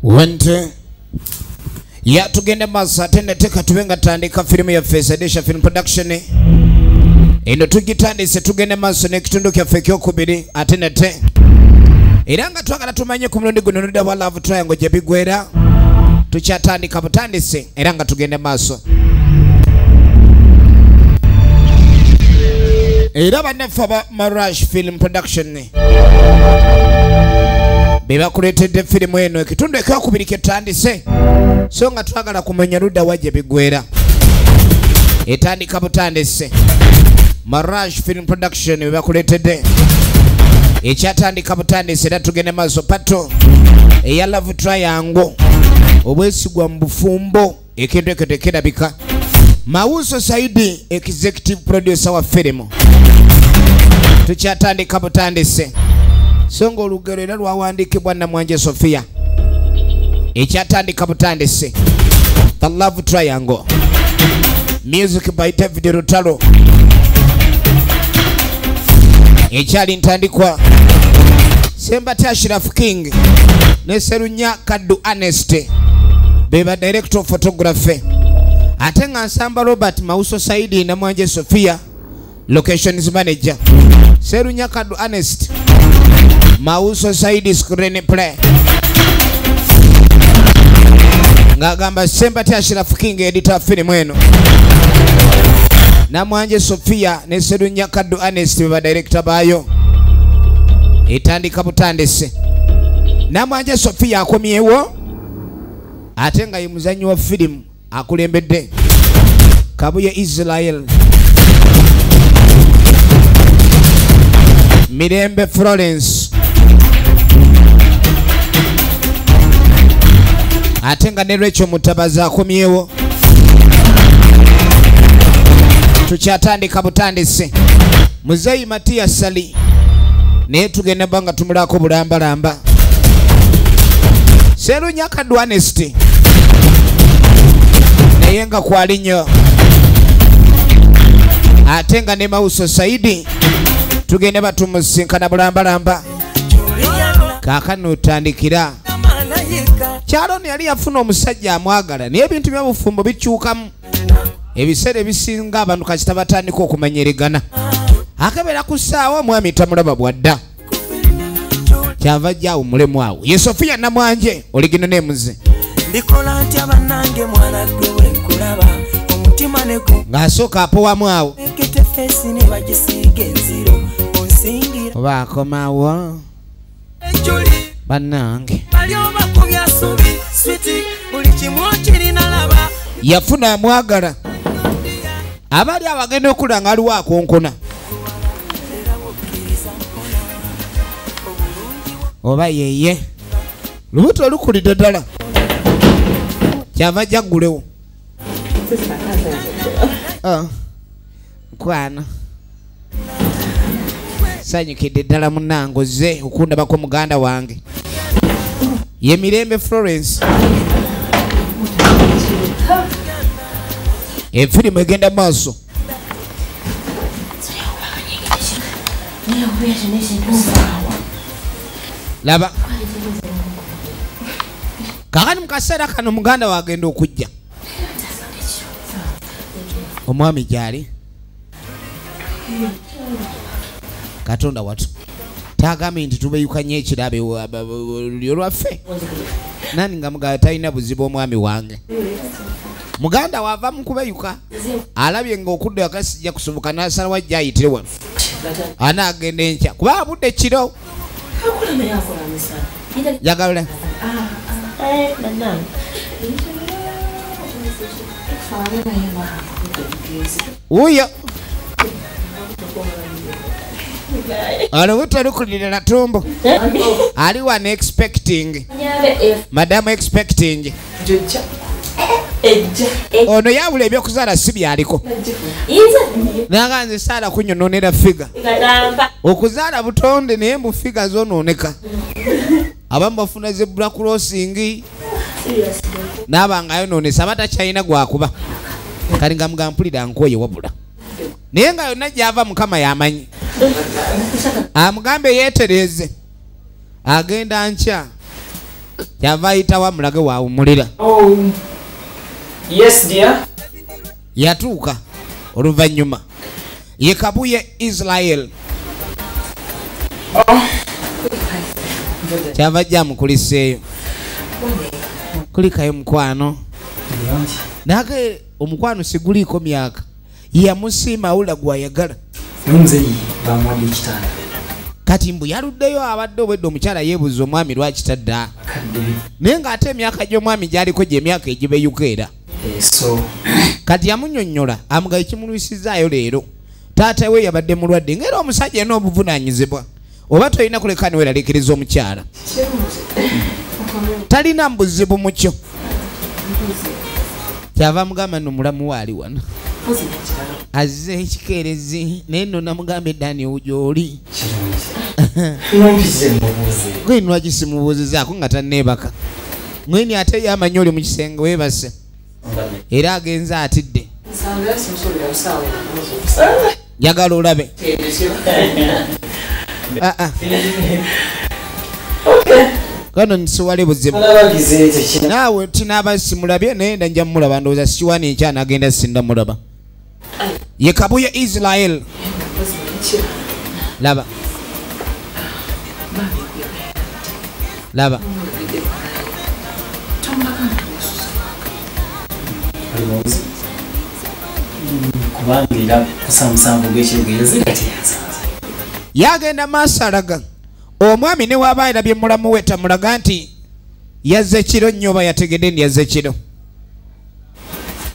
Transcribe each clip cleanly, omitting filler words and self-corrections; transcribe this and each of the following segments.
Wente ya tugende maaso ate neteka tube nga tandika firimu yaffe Sadisha Film Production eno tugitandise, tugende maaso n'ekitundu kyaffe ekyokubiri ate nete era nga twagala tumanye ku mulundi guno nodda wa Love Triangle gye bigwera. Tukyatandika butandise era nga tugende maaso. Era bannaffe aba Marash Film Production be bakuleetedde firimu eno ekitundu ekyokubiri kyetandise, so nga twagala kumanya ludda wa gye bigwera. Etandika butandise. Marash Film Production be bakuleetedde ekyatandika butandise era tugende maaso pato eya Love Triangle, obwesigwa mu bufumbo, ekintu ekyo tekirabika. Mauso Saidi executive producer wa firimu. Tukyatandika butandise. So nga olugero era lwawandiikibwa Namwanje Sophia. Ekyatandika butandise. The Love Triangle. Music by David Rutalo. Ekyali ntandikwa Sembati Ashraf King ne Serunya Kaddu Ernest beba director of photography. Ate nga Nsamba Robert Mauso Saidi Namwanje Sophia locations manager. Serunya Kaddu Ernest, Mauso Saidi screenplay. Ngagamba Sembati Ashraf King editor film eno. Namwanje Sophia ne Serunya Kaddu Ernest beba director bayo. Etandika butandise. Namwanje Sophia akomyewo ate nga ye muzannyi wa firimu akulembedde Kabuye Israel, Mirembe Florence, ate nga ne Rachel Mutabazi akomyewo. Tukyatandika butandise. Muzeeyi Matias Sali naye tugenda banga tumulako bulambalamba. Serunya Kaddu Ernest naye nga kwali nnyo, ate nga ne Mauso Saidi tugende batumusinkana bulambalamba. Kaakano otandikira Kyaloni yali yafuna omusajja amwagala, naye ebintu by'obufumbo bikyukamu. Ebiseera ebisinga abantu kasita batandika okumanyerigana. Akebera ku ssaawa omwami tamulaba bwadda, kyava ajja awummulemu awo. Ye Sophia Namwanje oligino n'emuze Ndikola ntya bannange mwana gwe bwe nkulaba omutima ne gu ng'asooka apowamu awo ekete feesi ne bagisiiga enziro onsingira oba akomawo ejjuli bannange bali obakubya ssubi switi buli kimu okirina laba. Yafuna amwagala, abali abagenda okula nga aliwo akonkona oba yeye lubuto olukulidde ddala kyava ajja aggulewo. Nkwano sanyukidde ddala munnange ozze okundabako muganda wange. Ye Mirembe Florence. Efirimu egenda maaso. Laba kakati mu kaseera kano muganda wagenda okujja. Omwami gyali Katonda watu tagambye nti tubeyukanye ekirabe lulyo lwaffe. Nani nga muganda talina buzibu omwami wange. Muganda wava mu kubeyuka alabye ng'okudda akasijja kusoboka n'asalawo ajja ayitire wano. Anaagenda enkya kuba abudde kiro. Njagala wuyo olubuto lukulira na tumbo. Ali wano expecting, madamu expecting. Ono yawula ebyokuzaala si byaliko. Naga nze saala kunyononera figa. Okuzaala butonde naye mbu figa zonooneka. Abamu bafuna zebra crossing n'aba nga ayonoonesa aba takyalina gwakuba. Kati nga mugamba mpulira nkooye wabula, naye nga yonna gy'ava Mukama y'amanyi. Amugambe yeetereeze agenda nkya. Kyava ayitawo amulage waawumulira. Oh. Yes, dear. Yatuuka oluvannyuma ye Kabuye Israel. Oh. Kyava ajja amukuliseeyo. Kulikayo mukwano. Naye omukwano siguliiko myaka. Yamusiima awula gw'ayagala. Omuzeeyi bamuwadde ekitanda. Kati mbu yaluddeyo abadde obwedde omukyala yeebuuza omwami lwaki tadda. Naye ng'ate emyaka gy'omwami gy'aliko gy'emyaka egibeyuka era. So kati yamunnyonnyola amugaye kimulwisizaayo leero. Taata we yabadde mulwadde ng'era omusajja alina obuvunaanyizibwa. Oba tolina kuleka ne weeraliikiriza omukyala. Talina buzibu mu kyo. Kyava mugamba nno mulamu we ali wano. Azze ekikeerezi naye nno namugamba edda ni gy'oli. Gwe lwaki simubuuzizaako nga tanneebaka. Mwini ate ye amanyi oli mu kisenge weebase. Era agenze atidde. Njagala olabe. Kano nsiwale buzibu. Naawe tinaaba simulabye naye nja mmulaba ndowooza siwani enkya n'agenda sindamulaba. Ye Kabuye Israel. Laba. Laba. Yagenda maaso alaga omwami ne waaba erabye mulamu we tamulaga nti yazze kiro nnyo oba yategedde nti yazze kiro.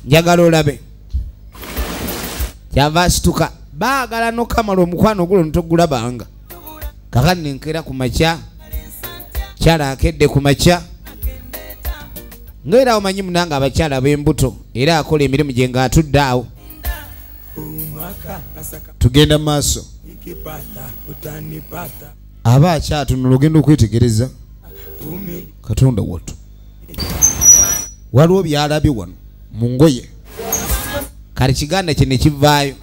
Njagala olabe. Kyava asituka baagala n'okamala omukwano gulo ntogulabanga. Kakati nenkeera ku makya, kyala akedde ku makya. Ng'era omanyi munange abakyala b'embuto era akola emirimu gye ng'atudde awo. Tugenda maaso. Aba akyatunula ogenda okwetegereza. Katonda wattu. Waliwo by'alabye wano mu ngoye. Kale kiganda kye ne kivaayo.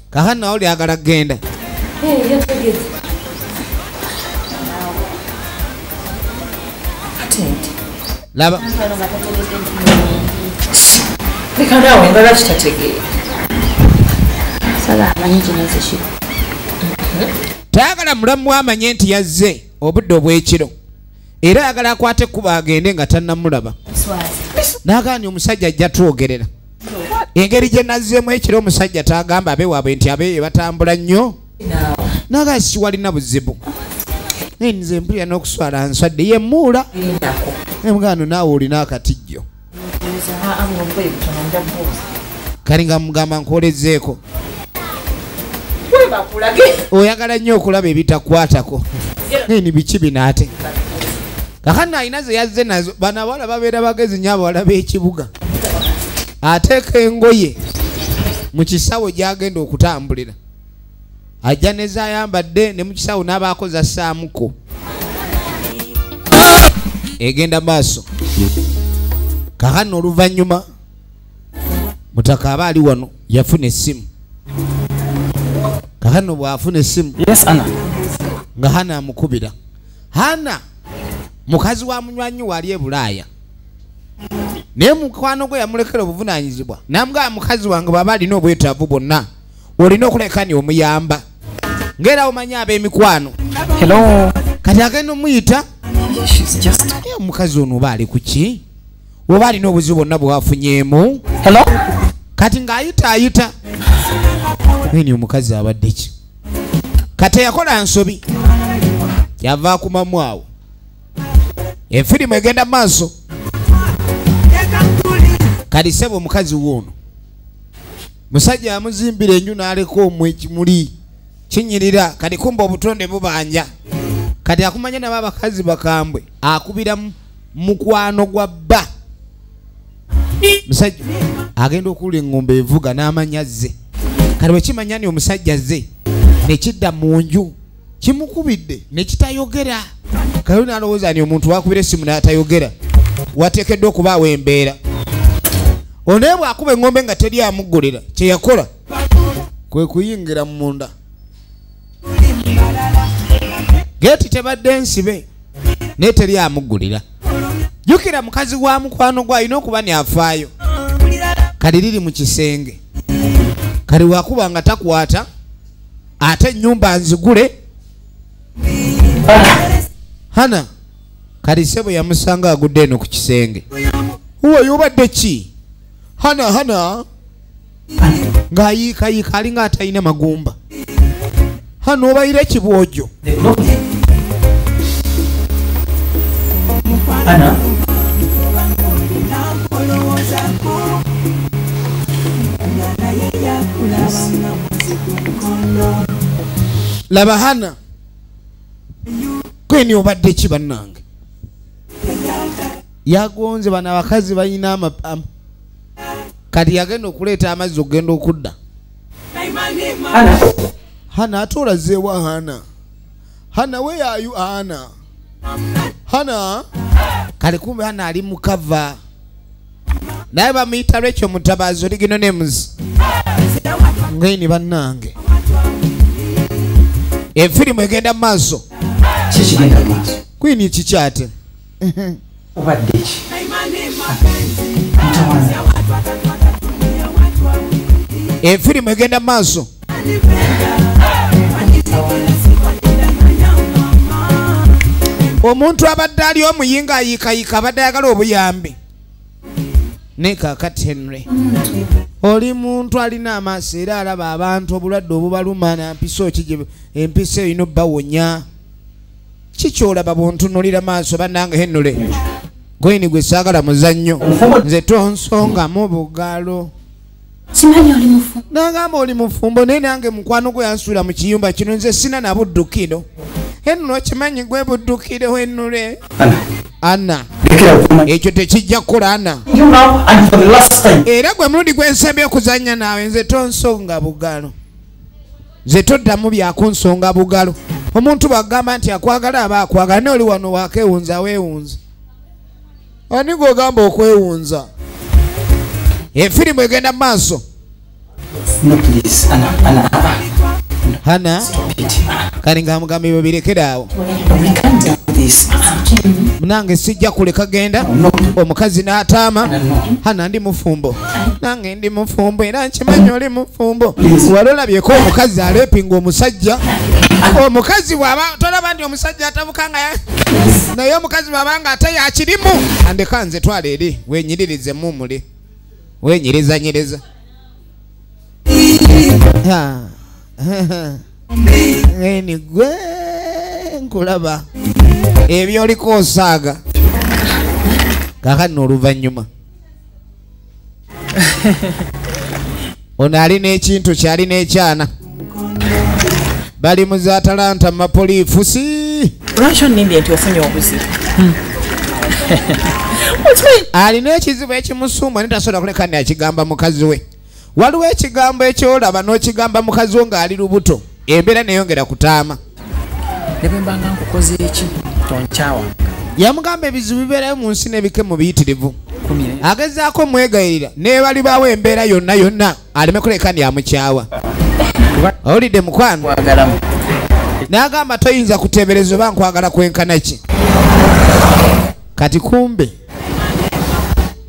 Kakano oli agala kugenda. Laba. Leka naawe nga lwaki tategeera. Tayagala mulamu amanye nti yazze obudde obw'ekiro. Era ayagala akwate ekkubo agende nga tannamulaba. N'agaana omusajja ajja twogerera. Engeri gye nazzeemu ekiro omusajja tagamba abeewaabwe nti abeeyo batambula nnyo. N'agaana siwalina buzibu. Naye nze mpulira n'okuswala nswadde ye mmuula. Mugano naawe olina akatijjo. Kale nga mugamba nkolezeeko. Oyagala nnyo okulaba ebitakwatako. Naye ni biki bino ate? Kakano alina ze yazze nazo. Bano abawala babeera bagezi nnyo abawala b'ekibuga. Ateeka engoye mu kisawo gy'agenda okutambulira. Ajja ne z'ayambadde ne mu kisawo n'abaako zassaamuko. Egenda maaso. Kakano oluvannyuma mutaka aba ali wano yafuna essimu. Kakano bw'afuna essimu. Yes, Anna. Nga Hana amukubira. Hana mukazi wa munywanyi wali e Bulaaya. Naye mukwano gwe yamulekera obuvunaanyizibwa. N'amugamba mukazi wange bw'aba alina obwetaavu bwonna olina okuleka ni omuyamba. Ng'era omanyi ab'emikwano. Hello. Kati agenda omuyita. She's just omukazi ono oba ali ku ki? Oba alina obuzibu bwonna bw'afunyeemu? Hello. Kati ng'ayita ayita. Nini omukazi abadde ki? Kati yakola nsobi. Yava akumamu awo. Efirimu egenda maaso. Kati ssebo omukazi wuuno. Musajja amuzimbira enju n'aleka omwo ekimuli. Kinyirira kati kumba obutonde bubanja. Kati akumanya nabo abakazi bakambwe akubira mukwano gwa bba. Musajja agenda okuwulira engombe evuga n'amanya azze. Kati bwe kimanya ni omusajja azze ne kidda mu nju kimukubidde ne kitayogera. Kati n'alowooza ni omuntu wakubira essimu n'atayogera wateekeddwa okubaawo embeera. Onaye bw'akuba eŋŋombe nga teri amuggulira, kye yakola kwe kuyingira munda. Geeti tebadde nsibe naye teri amuggulira. Jjukira mukazi wa mukwano gwe alina okuba n'afaayo. Kali liri mu kisenge. Kali wakuba nga takwata ate ennyumba nzigule. Hana kali ssebo yamusanga agudde eno ku kisenge. Uwo yobadde ki? Hana Hana ng'ayiikayiika alinga atalina magumba. Hana obayira ekibwojo. Hana laba Hana kweni obadde ki bannange? Yagonze bano abakazi balina kati yagenda okuleeta amazzi okugenda okudda. Hana ate olazeewa Hana? Hana where are you Hana? Hana kale kumbe Hana ali mu kava. Naye bamuyita Rachel Mutabazi original names. Ngeni bannange. Efirimu egenda mu maaso. Kikigenda mu maaso? Kwini kikyate? Obadde ki? Efirimu egenda mu maaso. Omuntu abadde ali omuyinga ayiikayiika abadde ayagala obuyambi. Ne kaakati Henry oli muntu alina amaaso era alaba abantu obulwadde obubaluma na mpiso ki empiso erina obbawonya. Kikyolaba bw'ontunuulira maaso bannange Henry. Gweni gwe saagala muzannyo. Nze tonsongamu bugalo. Simanyi oli mufumbo. Nagamba oli mufumbo naye nange mukwano gwe yansuula mu kiyumba kino nze sina na buddukiro. Henry okimanyi gwe buddukiro Henry. Anna. Ekyo tekijja kukola Anna. Era gwe mulundi gwe nsembye okuzannya naawe nze tonsonga bugalo. Nze toddamu byakunsonga bugalo. Omuntu bw'agamba nti akwagala aba akwagala naye oli wano wakeewunza weewunza. Ani gw'ogamba okwewunza? Efirimu egenda mu maaso. No please, Anna, Anna, Hana. Stop it. Kali ng'amugamba ebyo birekere awo. We can't do this. Munange sijja kuleka genda. Omukazi n'ataama. Hana ndi mufumbo. Nange ndi mufumbo era nkimanyi oli mufumbo. Wali olabyeko omukazi aleepinga omusajja. Omukazi bw'aba tolaba nti omusajja atabuka nga naye omukazi bw'aba nga ate yakirimu. Andeka nze twala eri wenyiririze mumuli. Wenyiriza nyiriza. Eni gwe nkulaba ebyo oliko osaaga. Kaakano oluvannyuma ono alina ekintu kyali n'ekyana. Bali mu za Atalanta mapolifusi. Lwaki onnimbye nti ofunye obuzibu? Alina ekizibu ekimusumba naye tasobola kuleka nakigamba mukazi we. Waliwo ekigambo ekyolaba n'okigamba mukazi wo ng'ali lubuto, embeera neyongera kutaama. Ne bwe mbanga nkukoze eki tonkyawa. Yamugamba ebizibu bibeerayo mu nsi n'ebikemo biyitirivu. Agezaako mwegayirira neebalibaawo embeera yonna yonna aleme kuleka ndi amukyawa. Owulidde mukwano? N'agamba toyinza kuteebereza oba nkwagala kwenkana ki. Kati kumbe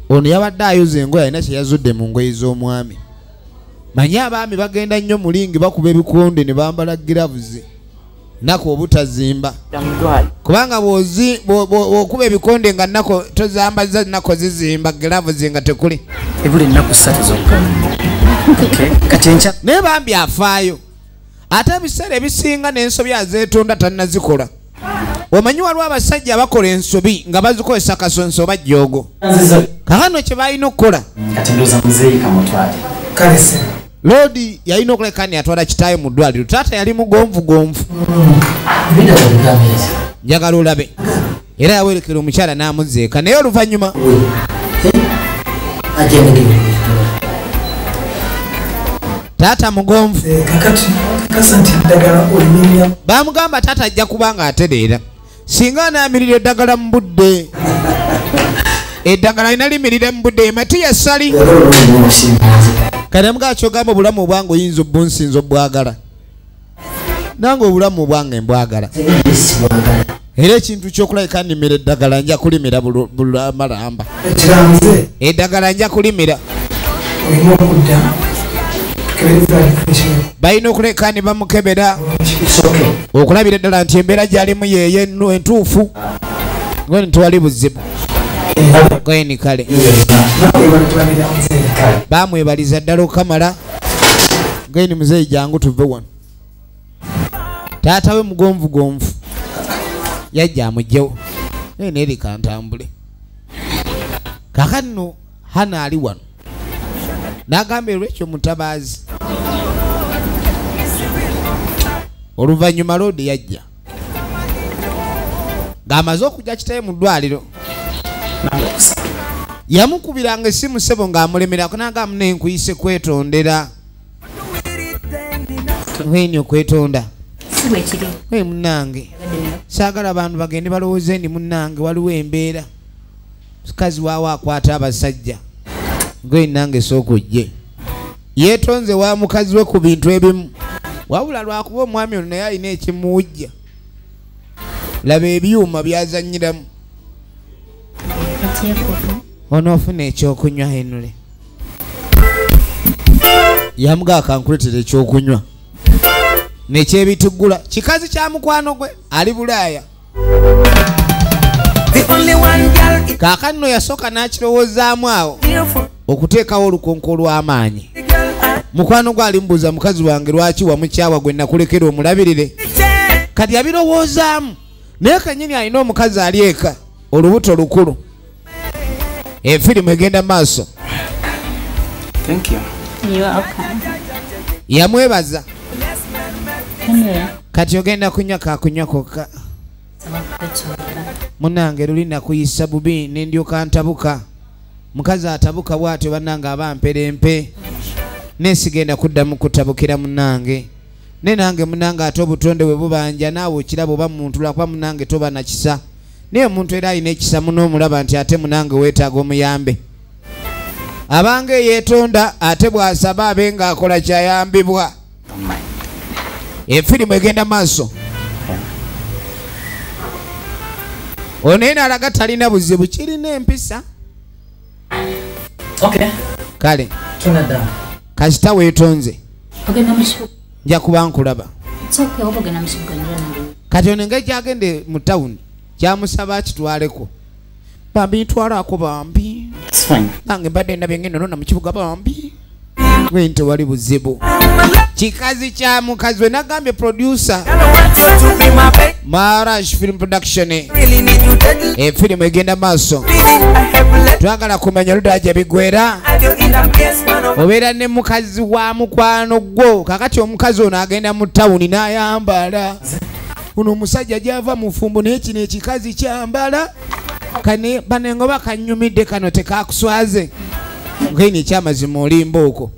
ono yabadde ayoza engoye alina kye yazudde mu ngoye z'omwami. Manyi abaami bagenda nnyo mu lingi bakuba ebikonde ne bambala giravuzi nako obutazimba. Kubanga bw'okuba ebikonde nga nako tozambaza nako zizimba giravuzi nga tekuli. Ebula ennaku 3 zokka. Kati enkya naye bambi afaayo. Ate ebiseera ebisinga n'ensobi azeetonda tannazikola. Omanyi waliwo abasajja abakola ensobi nga bazikozesa kasonso oba jjoogo. Kaakano kye balina okukola. Kati ndowooza muzeeyi kamutwale. Loodi yalina okuleka ni atwala kitaawe mu ddwaliro. Taata yali mugonvugonvu. Njagala olabe. Era yawerekera omukyala n'amuzzeeka naye oluvannyuma taata mugonvu. Bamugamba taata ajja kuba nga atereera singa anaamirira eddagala mu budde. Eddagala alina limirira mu budde. Matiya Sali kati amugaa kyogamba obulamu obwange oyinza obunsinza obwagala, nange obulamu obwange mbwagala, era ekintu kyokulabika nnimira eddagala nja kulimira bulamalamba, eddagala nja kulimira. Balina okuleka ne bamukebera okulabira eddala nti embeera gyalimu yeyo entuufu, ngeni tewali buzibu. Gweni kale bamwebaliza ddala okamala. Gweni muzeeyi jangu tuve wano. Taata we mugonvugonvu yajja amugyewo naye erika ntambule. Kaakati nno Hana ali wano n'agamba olwekyo mutabaazi. Oluvannyuma Loodi yajja ng'amaze okujja kitaye mu ddwaliro, yamukubiranga essimu ssebo ng'amulemerako n'agamba naye nkuyise kwetondera. Weni okwetonda we munnange, saagala abantu bagende balowooze ndi munnange waliwo embeera mukazi waawo akwata abasajja, gwe nange sooka ojje. Yeetonze wa mukazi we ku bintu ebimu, wabula lwakuba omwami ono naye alina ekimuwujja. Laba ebyuma byazannyiramu. Onoofuna ekyokunywa Henry. Yamugaa akankuleetera ekyokunywa nekyebituggula. Kikazi kya mukwano gwe ali Bulaaya. Kaakano nno yasooka n'akirowoozaamu awo okuteekawo olukonko olw'amaanyi. Mukwano gwe alimbuuza mukazi wange lwaki wamukyawa gwe nakulekera omulabirire. Kati yabirowoozaamu naye kennyini alina omukazi ali eka olubuto lukulu. Efirimu egenda maaso. Yamwebaza. Kati ogenda kunywa kakunywa kokka. Munnange luli nakuyisa bubi ne ndyoka ntabuka. Mukazi atabuka bw'atyo bannange aba mperempe. Nesigenda kuddamu kutabukira munnange. Ne nange munnange ate obutonde bwe bubanja naawe okiraba oba muntu lwakuba munnange toba na kisa. Naye omuntu era alina ekisa muno omulaba nti ate munnange weetaaga omuyambe. Abange yeetonda ate bw'asaba abe ng'akola kyayambibwa. Efirimu egenda maaso. Ono eno alaga talina buzibu, kirina empisa. Kale kasita weetonze nja kuba nkulaba. Kati ono engeri gyagende mu tawuni kyamusaba akitwaleko. Bambi ntwalako bambi, nange mbadde ndabye ngendo nona mu kibuga bambi. Gwe tewali buzibu. Kikazi kya mukazi we nagambye producer Maraj Film Production. Efirimu egenda maaso. Twagala kumanya ludda gye bigwera. Obeera ne mukazi wa mukwano gwo. Kakati omukazi ono agenda mu tawuni n'ayambala. Ono omusajja gy'ava mufumbo naye kino ekikazi kyambala. Kane banengo bakanyumidde kano tekakuswaze. Ngeni ekyamazima olimba okwo.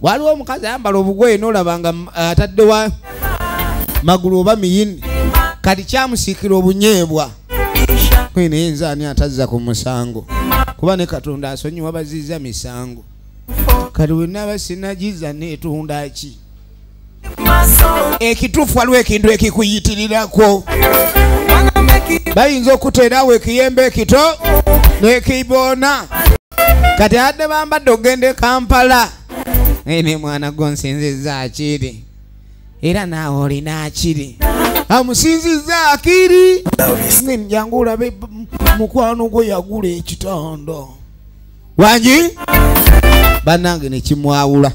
Waliwo omukazi ayambala obugoye n'olaba nga atadde wa magulu oba miyini, kati kyamusiikira obunyeebwa. Naye nze ani atazza ku musango, kuba ne Katonda asonyiwa baziza misango. Kati bwe naaba sinagiza neetunda ki? Ekituufu waliwo ekintu ekikuyitirirako. Bayinza okuteerawo ekiyembe ekito n'ekiboona. Kati adde bambadde ogenda e Kampala. Ne mwana gwo nsinzizza akiri, era naawe olina akiri. Amusinzizza akiri. Jangu olabe mukwano gwe yagula ekitanda. Wangi? Bannange ne kimwawula.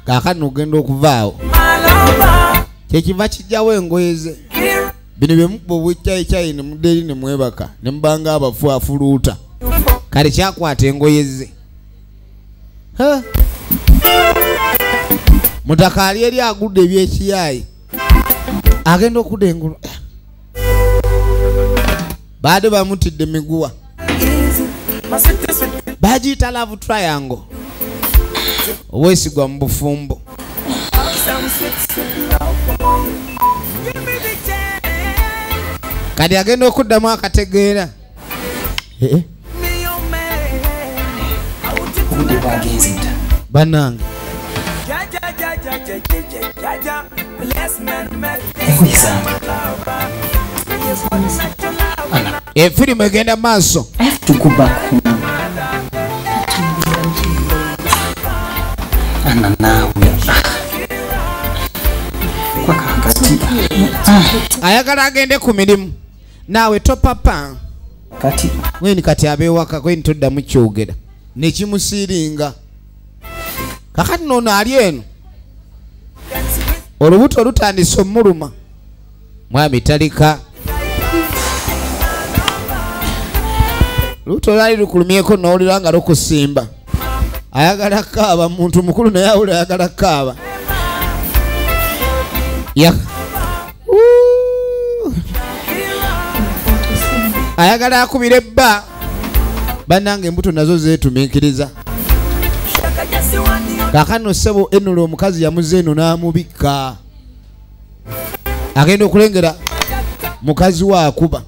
Kaakano ogenda okuvaawo kyekiva kijjawo engoye ze. Bino bye mukuba obwekyayichayi ne mudda eri ne mwebaka ne mubanga abafu afuluuta. Kale kyakwata engoye ze. Mutaka ali eri agudde ebyekiyaayi, agenda okudda engulu. Baadde bamutidde miguwa. Bagiyita love triangle. Oweesigwa mu bufumbo. Kati agenda okuddamu akategeera. Bannange. Efirimu egenda maaso. I have to go back home. Anna naawe. Ayagala agende ku mirimu. Naawe topapa. Kati weni kati abewaka kweni toddamu kyogera. Nekimusiringa. Kakati nono ali eno. Olubuto lutandise omuluma. Mwami talika. Lubuto lwali lukulumyeko n'owulira nga lukusimba. Ayagala kaaba muntu mukulu naye awulira ayagala kaaba. Ya. Ayagala akubira ebba. Bannange embuto nazo zeetumiikiriza. Kaakano ssebo ennula omukazi yamuze eno n'amubikka. Agenda okulengera mukazi we akuba.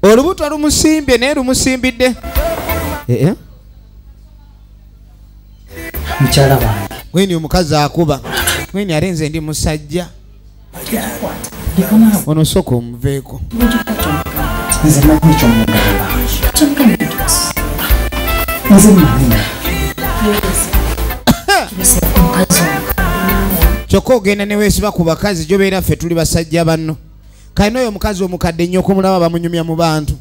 Olubuto lumusimbye naye lumusimbidde. Mukyala wange. Weni omukazi akuba. Weni ate nze ndi musajja. Ono sooka omuveeko. Nze manyi ky'omugamba. Nze manyi. Kyokka ogenda ne weesiba ku bakazi gy'obeera ffe tuli basajja banno. Kalina oyo omukazi omukadde nnyoko mulaba bamunyumya mu bantu.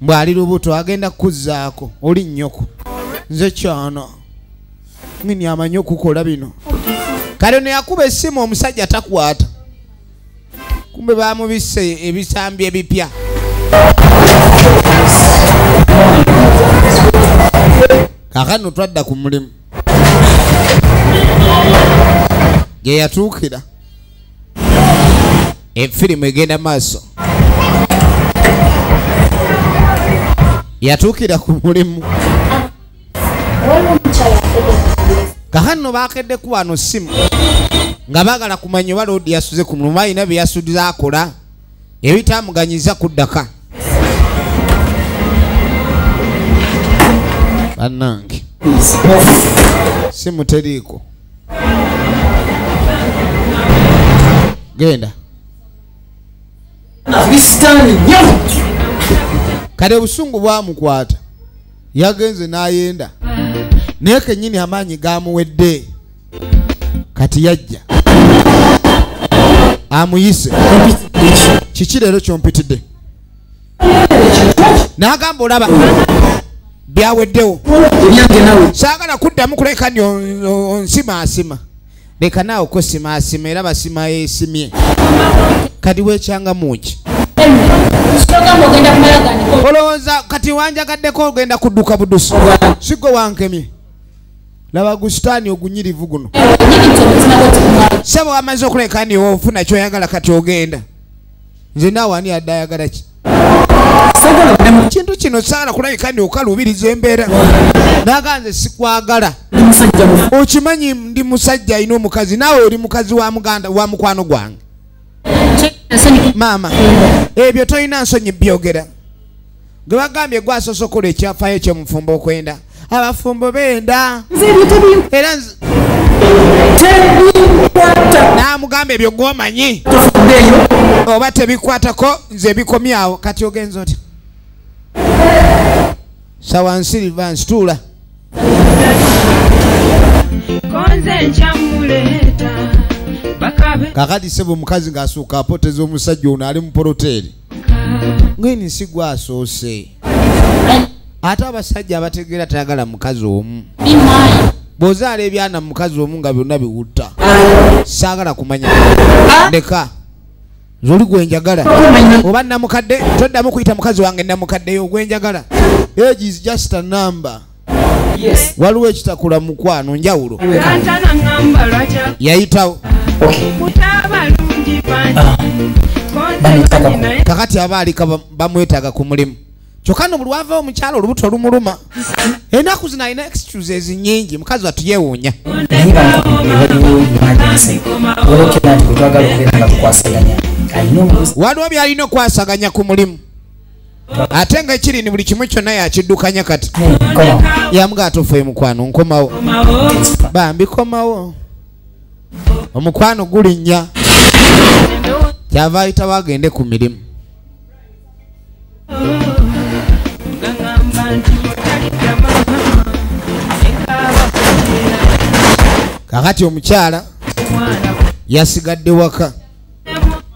Mbw'ali lubuto agenda kukuzzaako oli nnyoko. Nze kyano. Mini amanyi okukola bino. Kale ono yakuba essimu omusajja takwata. Kumbe bamubisse ebisambi ebipya. Kaakano twadda ku mulimu. Gye yatuukira. Efirimu egenda maaso. Yatuukira ku mulimu. Kaakano baakedde ku wano ssimu nga baagala kumanya oba loodi yasuze ku mulimu alina bye yasuze akola ebitamuganyiza kuddaka. Bannange simu teriiko. Genda. Kale obusungu bwamukwata. Yagenze n'ayenda. Naye kennyini amaanyi gamuwedde. Kati yajja. Amuyise. Kiki leero kyompitidde? N'agamba olaba byaweddewo. Saagala kuddamu kuleka ni onsimaasima. Leka naawe kosimaasima era basima yeesimye. Kati weekyangamu ki? Olowooza kati wanjagaddeko ogenda kudduka budusi. Si gwe wankemye. Laba gusitaani ogunyirivu guno. Ssebo wamaze okuleka ni ofuna ky'oyagala kati ogenda. Nze naawe ani adde ayagala ki? Kintu kino saagala kulabika ndi okaluubiriza embeera. N'agamba nze sikwagala. Okimanyi ndi musajja alina omukazi naawe oli mukazi wa muganda wa mukwano gwange. Maama, ebyo tolina nsonyi byogera. Gwe bagambye gwasoose okukola ekyafaayo ky'omufumbo okwenda. Abafumbo benda. Era n'amugamba ebyo gw'omanyi. Oba tebikwatako nze bikomyawo kati ogenza otya? Sawa nsiriva nsituula. Kakati ssebo omukazi ng'asooka apoteza omusajja ono ali mu poloteeri. Ngeni si gwasoose. Ate abasajja abategeera tayagala mukazi omu. Bw'ozaala ebyana mu mukazi omu nga byonna biwutta. Saagala kumanya. Ndeka. Nze oli gwe njagala. Oba namukadde toddamu kuyita mukazi wange namukaddeyo gwe njagala. Age is just a number. Waliwo ekitakula mukwano njawulo. Yayitawo. Kakati aba alika bamwetaaga ku mulimu. Kyokka no buli wava omukyalo olubuto lumuluma. Ennaku zino alina excuses nnyingi, mukazi wattu yeewuunya. Naye bankubidde waliwo emergency. Waliwo kena nti twagala okubeera nga tukwasaganya. Alina omubuzi. Waliwo by'alina okwasaganya ku mulimu. Ate nga ekiri ni buli kimu kyonna yakiddukanya kati. Komawo. Yamugaa tofe mukwano nkomawo. Bambi komawo. Omukwano gulinnya. Kyava ayitawo agende ku mirimu. Kakati omukyala yasigadde waka.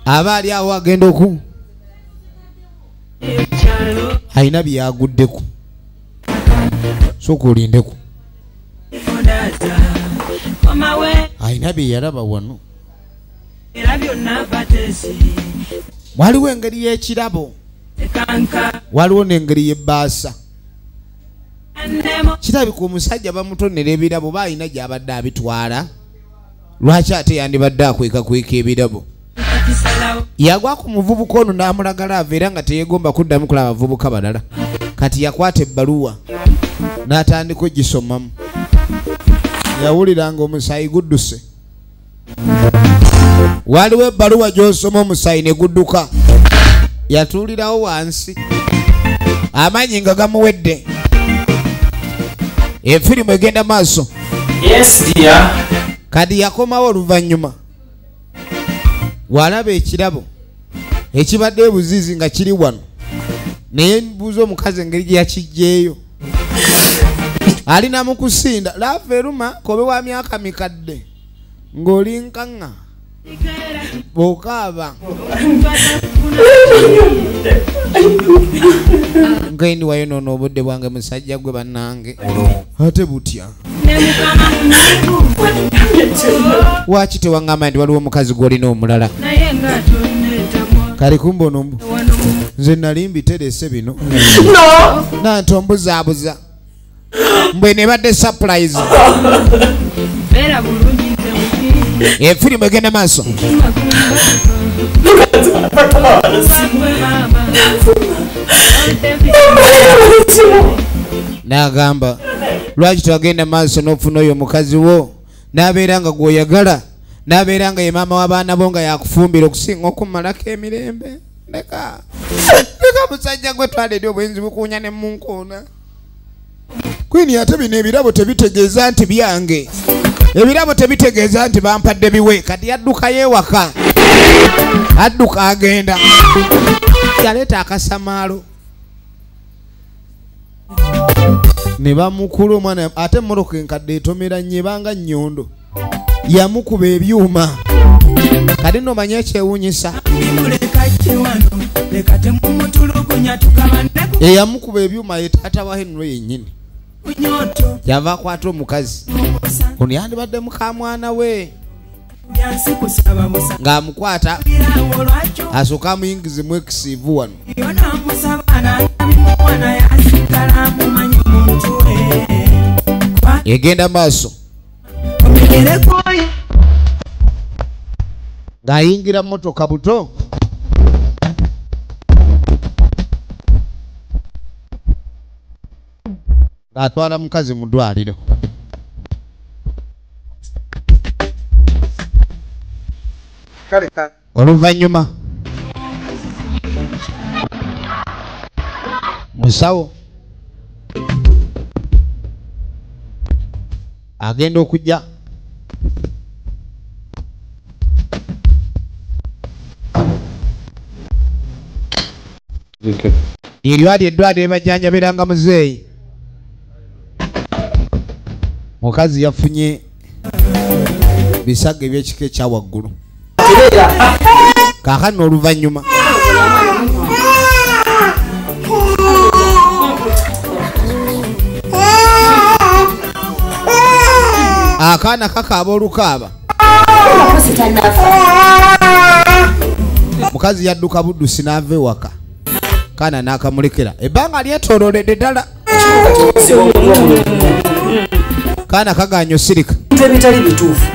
Aba ali awo agenda oku alina byaguddeku. Sooka olindeku. Alina bye yalaba wano. Waliwo engeri y'ekirabo, waliwo n'engeri y'ebbaasa. Kirabika omusajja bamutonera ebirabo baalina gy'abadde abitwala. Lwaki ate yandibadde akwekakweka ebirabo? Yagwa ku muvubuka ono n'amulagala ava era nga teyeegomba kuddamu kulaba bavubuka balala. Kati yakwata ebbaluwa n'atandika ogisomamu. Yawuliranga omusaayi gudduse. Waliwo ebbaluwa gy'osoma omusaayi ne gudduka. Yatuulirawo wansi, amaanyi nga gamuwedde. Efirimu egenda maaso. Yes dear. Kati yakomawo oluvannyuma. Walaba ekirabo ekibadde ebuzizi nga kiri wano. Naye mbuuza omukazi engeri gye yakiggyeeyo. Alina mu kusinda. Laavu eruma kobe wa myaka mikadde ng'oli nkaŋŋa bw'okaaba. Ngendi wayonoona obudde bwange musajja gwe bannange. Ate butya? Lwaki tewaŋŋamba nti waliwo omukazi gw'olina omulala? Kale kumbe ono nze nali mbiterese bino. Nanti ombuzaabuza. Mbwe nebadde surprise. Efirimu egenda maaso. N'agamba lwaki twagenda maaso n'ofuna oyo omukazi wo n'abeera nga gw'oyagala n'abeera nga ye maama w'abaana bo nga yakufumbira okusinga okumalako emirembe. Leka leka musajja gwe twala eri obwenzi bukuunya ne munkoona. Kwini ate bino ebirabo tebitegeeza nti byange. Ebirabo tebitegeeza nti bampadde biwe. Kati yaddukayo ewaka. Adduka agenda. Yaleeta akasamaalo. Ne bamukula omwana ate emmotoka enkadde etomera nnyo ebanga nnyondo. Yamukuba ebyuma. Kati nno omanye ekyewuunyisa. Eyamukuba ebyuma ye taata wa Henry yennyini. Yava akwata omukazi. Ono yandibadde mukamwana we. Ng'amukwata asooka amuyingize mu ekisiivu wano. Egenda maaso. Ng'ayingira mmotoka buto. Ng'atwala mukazi mu ddwaliro. Oluvannyuma musawo agenda okujja eryali eddwaliro ebajjanjabiranga muzeeyi. Mukazi yafunye bisago eby'ekika ekya waggulu. Kaakano oluvannyuma akaana kakaaba olukaaba. Mukazi yadduka buddusi n'ava ewaka. Kaana n'akamulekera. Ebbanga lyetoolooledde ddala. Kaana kagaanye osirika. Ebitali bituufu.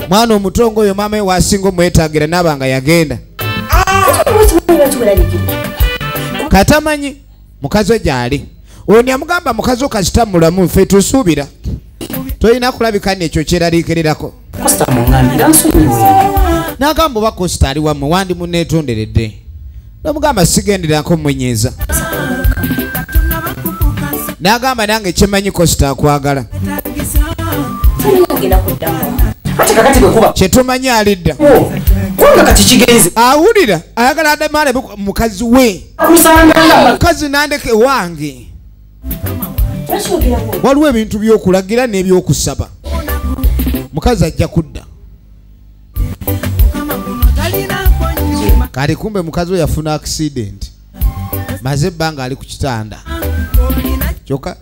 Mwana omuto ng'oyo maama we waasinga omwetaagira n'aba nga yagenda. Katamanyi mukazi we gyali. Ono yamugamba mukazi wo kasita mulamu ffe tusuubira. Tolina kulabika n'ekyo kyeraliikirirako. Costa muŋŋambira nsonyiwe. N'agamba oba Costa ali wammwe wandi munneetonderedde. N'omugamba sigenderako mmunyiiza. N'agamba nange kyemanyi Costa akwagala. Kyetumanyi alidda. Awulira ayagala addemu alabe mukazi we. Mukazi nandeke wange. Waliwo ebintu by'okulagira n'ebyokusaba. Mukazi ajja kudda. Kale kumbe mukazi we yafuna accident. Maze ebbanga ali ku kitanda. Kyokka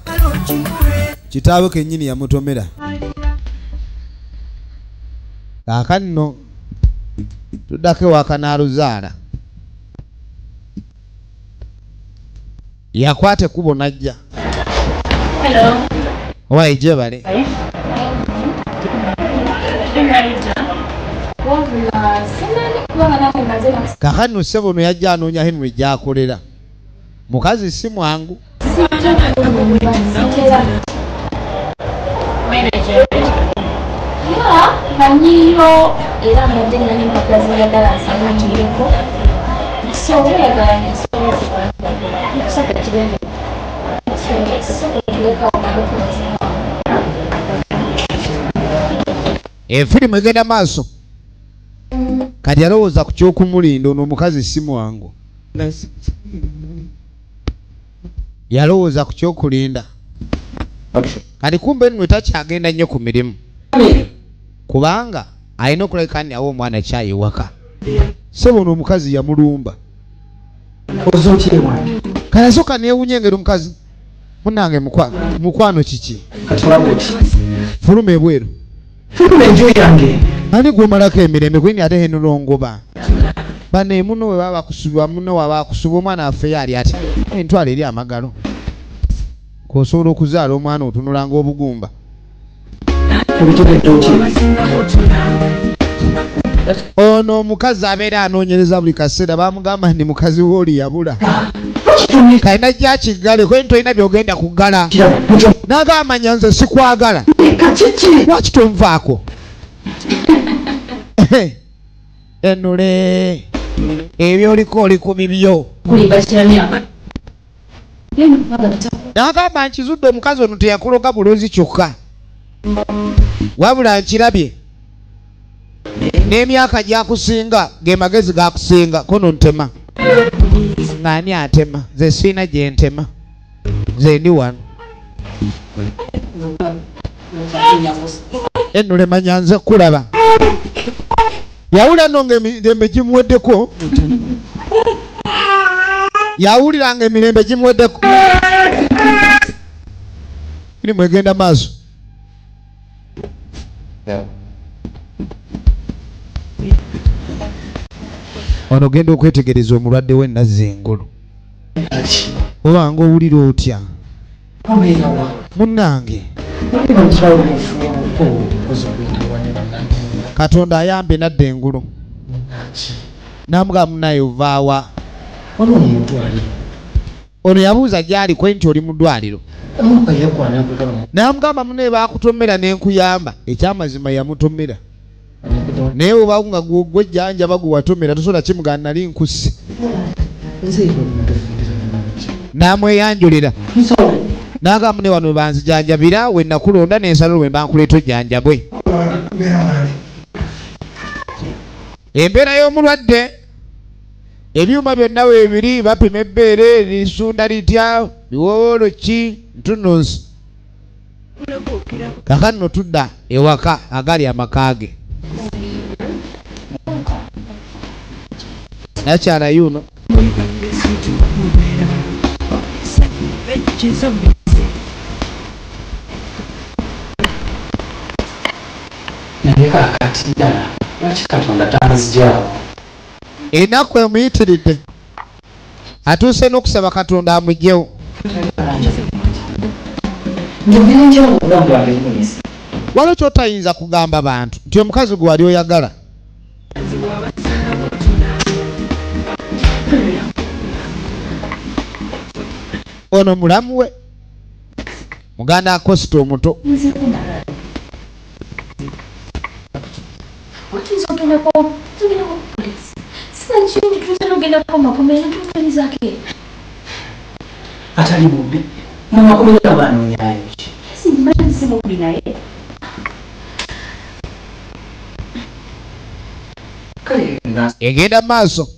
kitaawe kennyini yamutomera. Kaakano nno tuddako ewaka n'aluzaala. Yakwata ekkubo n'ajja. Owaye gyebale. Kaakano ssebo ono yajja anoonya Henry gy'akolera. Mukazi si mwangu. Efirimu egenda maaso. Kati alowooza ku ky'okumulinda ono omukazi si mwangu. Yalowooza ku ky'okulinda. Kati kumbe nno takyagenda nnyo ku mirimu. Kubanga alina okulabika nti awa omwana kyayi waka. Ssebo ono omukazi yamulumba. Kale asooka neewuunya engeri omukazi. Munnange mukwano kiki? Fuluma ebweru. Ani gw'omalako emirembe kweni ate henulongoba. Bano muno we baba bakusuba muno waba akusuba omwana affe ye ali ati. Entwala eri amagalo. K'osobola okuzaala omwana otunula ng'obugumba. Ono omukazi abeera anoonyereza buli kaseera bamugamba nti mukazi we oli yabula. Kalina gyakiggale kweni tolina by'ogenda kuggala. N'agamba nze sikwagala. Lwaki tonvaako? Enule ebyoliko oli ku bibyo. N'agamba nkizudde omukazi ono teyakuloga bulozi kyokka. Wabula nkirabye n'emyaka gyakusinga ge magezi gakusinga kono ntema. Ng'ani atema? Nze sirina gye ntema. Nze ndi wano. Enule manya nze kulaba. Yawulira nno ng'emirembe gimuweddeko. Yawulira ng'emirembe gimuweddeko. Firimu egenda maaso. Ono genda okwetegereza omulwadde we Nazzengulu. Oba ng'owulira otya? Munnange. Katonda ayambe nadda engulu. N'amugamba munnaye ovaawa. Ono yabuuza gy'ali kwe nti oli mu ddwaliro. N'amugamba munnaye baakutomera ne nkuyamba. Ekyamazima yamutomera. Naye oba nga gwejjanjaba gwe watomera tosobola kimugaana nali nkusse. N'amweyanjulira. N'agamba munne wano banzijanjabira we nakulonda n'ensalo lwe mba nkuleeta ojjanjabwe. Embeera y'omulwadde ebyuma byonna weebiri bapima ebbeere lisunda litya biwoolo ki ntununsi. Kaakano tudda ewaka agali amaka ge. Nakyala yuno. Naye kaakati ddala lwaki Katonda tanzigyawo? Ennaku emuyitiridde. Atuuse n'okusaba Katonda amuggyewo. Waliwo ky'otayinza kugamba bantu nti omukazi gwe wali oyagala. Ono mulamu we muganda Acosta omuto. Atali mubbi mumakomera banoonyayo ki? Egenda maaso.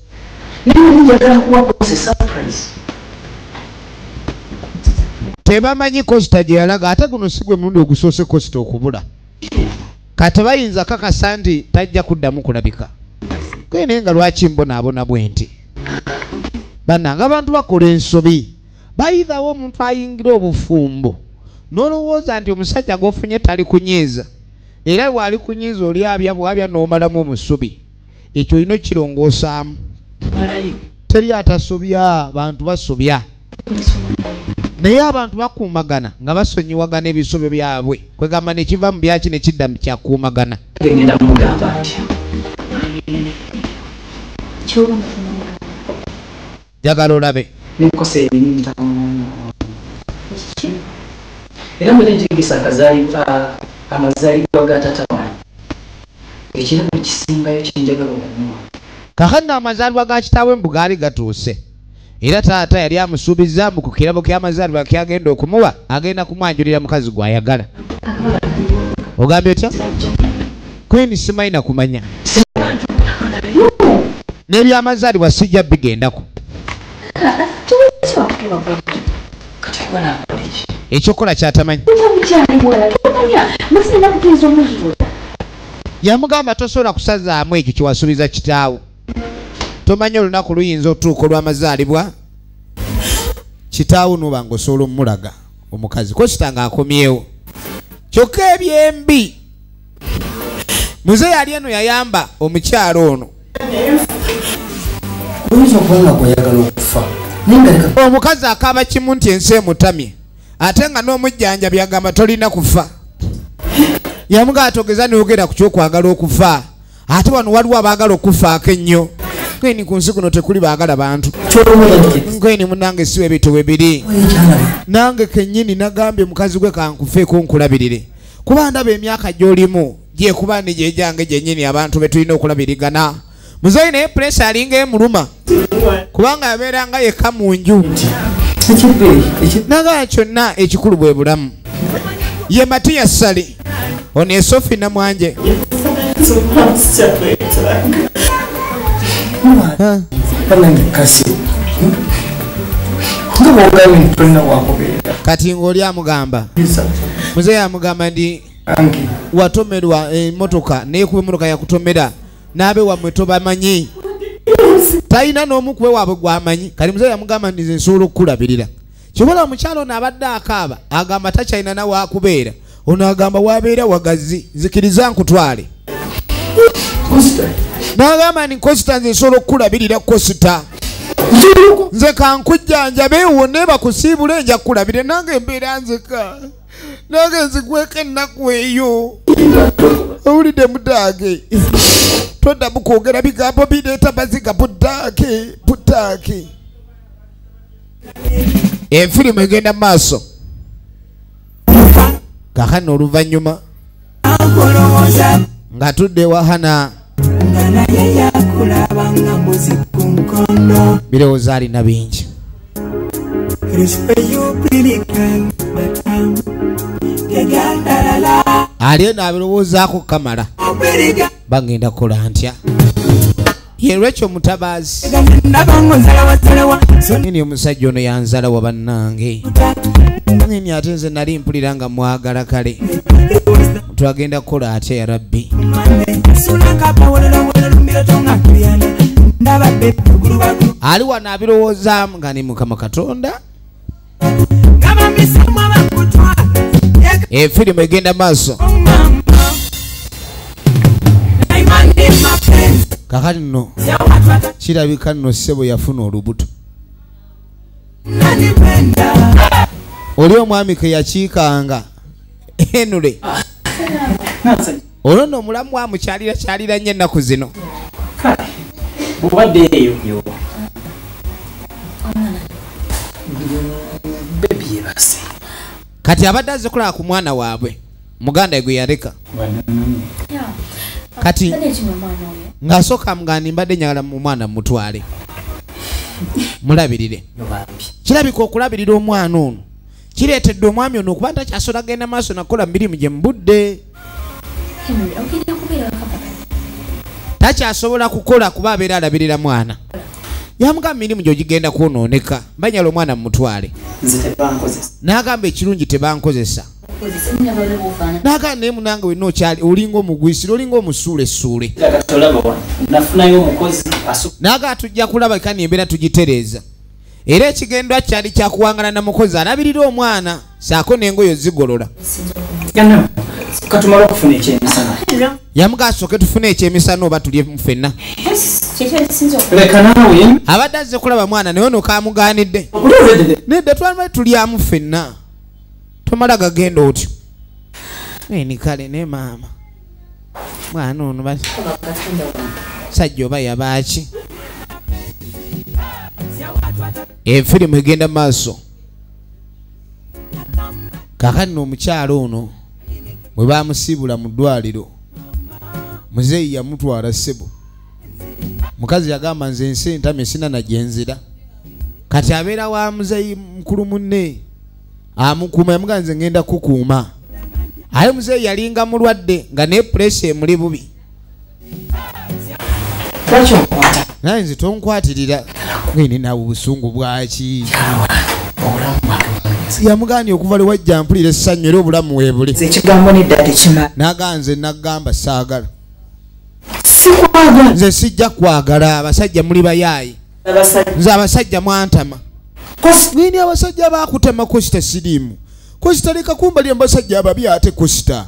Tebamanyi Costa gye yalaga, ate guno si gwe mulundi ogusoose Costa okubula. Kati bayinza kakasa nti tajja kuddamu kulabika. Naye nga lwaki mbonaabona bwe nti? Bannange abantu bakola ensobi. Bayithawo omuntu ayingira obufumbo n'olowooza nti omusajja gw'ofunye tali kunyiiza, era bw'ali kunyiiza oli abya bw'abya n'omalamu omusubi. Ekyo olina okkirongoosaamu. Teri atasobya, bantu basobya. Naye abantu bakuumagana nga basonyiwagana ebisobyo byabwe. Kwegamba ne kiva mu byaki ne kidda mu kyakuumagana. Njagala olabe. Era mbadde njigisa amazaalibwa ga taata wange. Ekirabo kisingayo kye njagala okumuwa. Kaakano amazaalibwa ga kitaawe mbu gaali gatuuse. Era taata yali amusuubizza mbu ku kirabo ky'amazaalibwa ky'agenda okumuwa agenda kumwanjulira mukazi gw'ayagala. Ogambye otya? Queen simanyi na kumanya. N'ebyamazaalibwa sijja bigendako. Ekyokukola kyatamanyi. Yamugamba tosobola kusazaamu ekyo kyewasuubiza kitaawo. Tomanyi olunaku luyinza otuuka olw'amazaalibwa kitaawo n'oba ng'osobola omulaga omukazi. Costa ng'akomyewo. Kyokka ebyembi muzeeyi ali eno yayamba omukyalo ono. Omukazi akaaba kimu nti ensi emutamye, ate nga n'omujjanjabi agamba tolina kufa. Yamugamba togeza n'ogera ku ky'okwagala okufa, ate wano waliwo abaagala okufaako ennyo. Nkweni ku nsi kuno tekuli baagala bantu. Nkweni munnange si ebintu bwe biri. Nange kennyini nagambye mukazi gwe kankufeeko nkulabirire, kuba ndaba emyaka gy'olimu gyekuba ni gyegyange gyennyini abantu be tulina okulabirigana. Muzeeyi naye puleesa alinga emuluma kubanga yabeeranga yekka mu nju. Nagala kyonna ekikulu bwe bulamu. Ye Matiya Ssali, ono ye Sophie Namwanje. Kati ng'oli amugamba, muzeeyi amugamba nti watomerwa emmotoka neekuba emmotoka yakutomera n'abe wammwe tobamanyi. Talina n'omu kuwe waabwe gw'amanyi. Kati muzeeyi yamugamba nti nze nsobola okukulabirira. Kyobola omukyalo ono abadde akaaba agamba takyalina na waakubeera. Ono agamba wabeera wagazi, nzikiriza nkutwale. N'agamba nti Costa nze nsobola okukulabirira Costa. Nze kankujjanjabe wonna bakusiibule nja kukulabirira, nange embeera nzeka. Nange nzigweko ennaku eyo. Owulidde mudaage. Toddamu kwogera bigambo bireeta maziga budaake budaake. Enfirimu egenda mu maaso. Kaakano oluvannyuma ng'atudde ewa Hana birowoozo alina bingi. Ali eno abirowoozaako kamala. Bagenda kukola ntya? Ye Rachel Mutabaazi. Nini omusajja ono yanzala wa bannange. Nini ate nze nali mpulira nga mwagala kale. Twagenda kukola atya ya Rabbi? Ali wano abirowoozaamu nga ni Mukama Katonda. Efirimu egenda maaso. Kakati nno kirabika nno ssebo yafuna olubuto. Oli omwami ke yakiikanga Henry. Olwo nno omulamu amukyalira kyalira nnyo ennaku zino. Bw'obadde eyo. Kati abadde azze kulaba ku mwana waabwe muganda gwe yaleka. Kati ng'asooka amugamba mbadde njagala mu mwana mutwale mulabirire. Kirabika okulabirira omwana ono kireetedde omwami ono okuba takyasobola genda maaso nakukola mirimu gye mu budde. Takyasobola kukola kuba abeera alabirira mwana. Yamugamba mirimu gy'ogigenda kwonooneka mbanyala omwana mumutwale. N'agamba ekirungi tebankozesa. N'agamba naye munange wenna okyali olinga omugwisire olinga omusuulesuule. N'agamba tujja kulaba kani embeera tugitereeza. Era ekigendwa kyali kyakuwangana na mukozi alabirira omwana saako n'engoye zigolola. Yamugamba asooke tufune ekyemisana oba tulye ffenna. Abadde azze kulaba mwana naye ono kamugaanidde. Nedda twali tulyamu ffenna. Tomala gagenda otyo. Ni kale ne maama. Mwana ono basi. Sajja oba yabaaki. Efirimu egenda maaso. Kaakati nno omukyala ono bwe bamusiibula mu ddwaliro muzeeyi yamutwala ssebo. Mukazi yagamba nze ensi entamye sina na gye nzira. Kati abeera wa muzeeyi mukulu munne amukuuma yamugamba nze ngenda kukuuma. Aye muzeeyi yalinga mulwadde nga ne puresha emuli bubi. Naye nze tonkwatirira ngene naawe obusungu bwaki. Yamugaanye okuva lwe wajja mpulira essanyu era obulamu weebuli. N'agamba nze nagamba saagala. Nze sijja kwagala abasajja muli bayaayi. Nze abasajja mwantama. Ngini abasajja baakutama Kosita siriimu. Kosita leka kumbalira mu basajja ababi ate Kosita.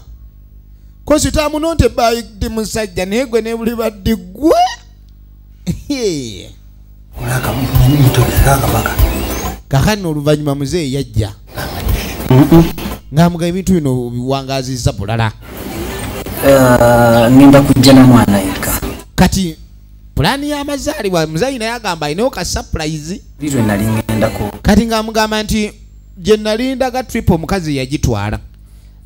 Kosita amunonte bayidde musajja naye gwe ne buli baddi ggwe. Kaakati oluvannyuma muzeeyi yajja ng'amugamba ebintu bino biwangaazizza bulala. Ngenda kujja na mwana yekka. Kati pulaani y'amazaalibwa muzeeyi naye agamba alinawo ka surprise. Kati ng'amugamba nti gye nalindaga trip omukazi yagitwala.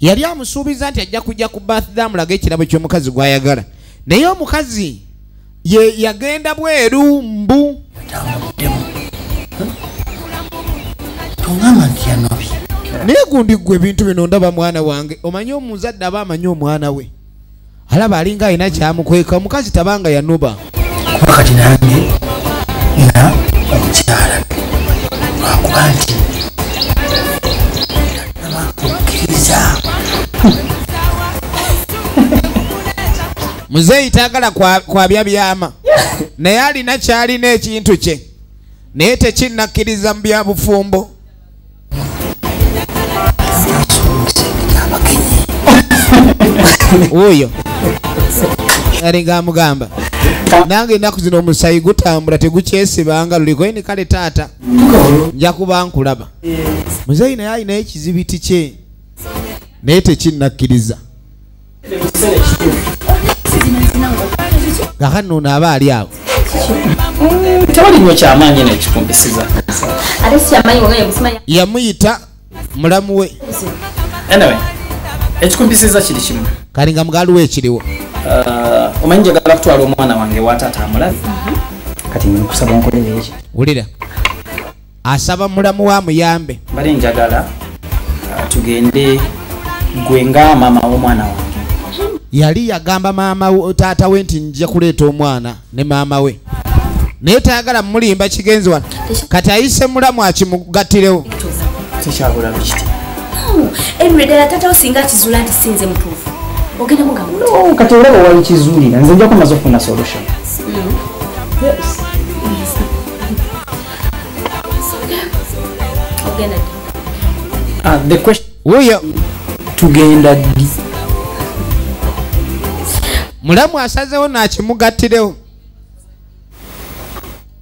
Yali amusuubiza nti ajja kujja ku birthday amulage ekirabo ky'omukazi gw'ayagala. Naye omukazi ye yagenda bweru mbu. Naye gundi ggwe ebintu bino ndaba mwana wange. Omanyi omuzadde aba amanyi omwana we. Alaba alinga alina kyamukweka omukazi tabanga yanoba. Kuba kati nange na omukyala lwakuba nti nabakukkiriza. Muzeeyi taagala kwabya byama. Naye alina kyalina ekintu kye. Naye tekinnakkiriza mu bya bufumbo. Oyo alinga amugamba nange ennaku zino omusayi gutambula tegukyesibanga luliko ni kale taata nja kuba nkulaba. Muzeeyi naye alina ekizibiti kye naye tekinnakkiriza. Kaakati nno aba ali awo. Tewali nnyo kyamaanyi n'ekikumpisiza. Yamuyita mulamu we. Anyway, ekikumpisiza kiri kimu. Kali nga mugaluwo ekiriwo. Omanyi njagala kutwala omwana wange wa taata amulabe. Kati nkusaba onkolere eki. Wulira. Asaba mulamu wa amuyambe. Mbadde njagala tugende gwe nga maama w'omwana wange. Yali yagamba maama taata we nti nja kuleeta omwana ne maama we. Naye tayagala mulimba kigenzi wano. Kati ayise mulamu akimugattirewo. Tekyabula kiti. Henry ddala taata wo singa akizuula nti si nze mutuufu. Ogenda mugamba No, kati olaba wakizuulira nze nja kumaze okufuna solution. Yes. Ogenda ddi? The question wuyo tugenda ddi? Mulamu asazeewo n'akimugattirewo.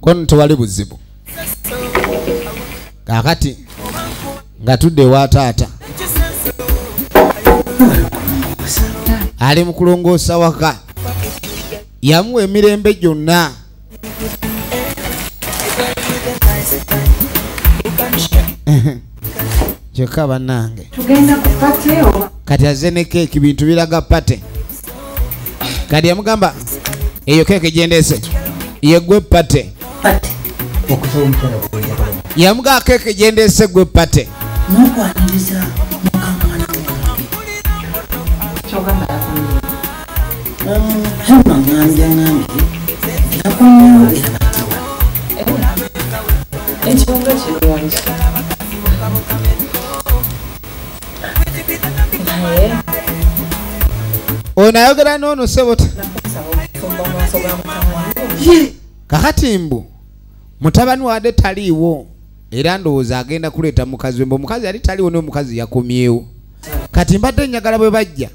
Kono tewali buzibu. Kaakati nga tudde ewa taata. Ali mu kulongoosa waka. Yamuwa emirembe gyonna. Kyokka bannange. Tugenda ku party oba? Kati azze ne keeki bintu biraga party. Kati yamugamba eyo keeki gyendese ye gwe party. Party. Okusaba omukyala gw'oyagala. Yamugamba keeki gyendese gwe party. N'okwaniriza mukamwana wange. Kyogamba yakomyewo. Hema ngambye yakomyewo era bajja wano. Ekyo nga kirungi. Naye ono ayogera n'ono ssebo. Nakusaba obufumbo mu maaso ga mutabani. Kakati mbu mutabani wadde taliiwo era ndowooza agenda kuleeta mukazi we, mbu omukazi yali taliiwo n'omukazi yakomyewo. Kati mbadde njagala bwe bajja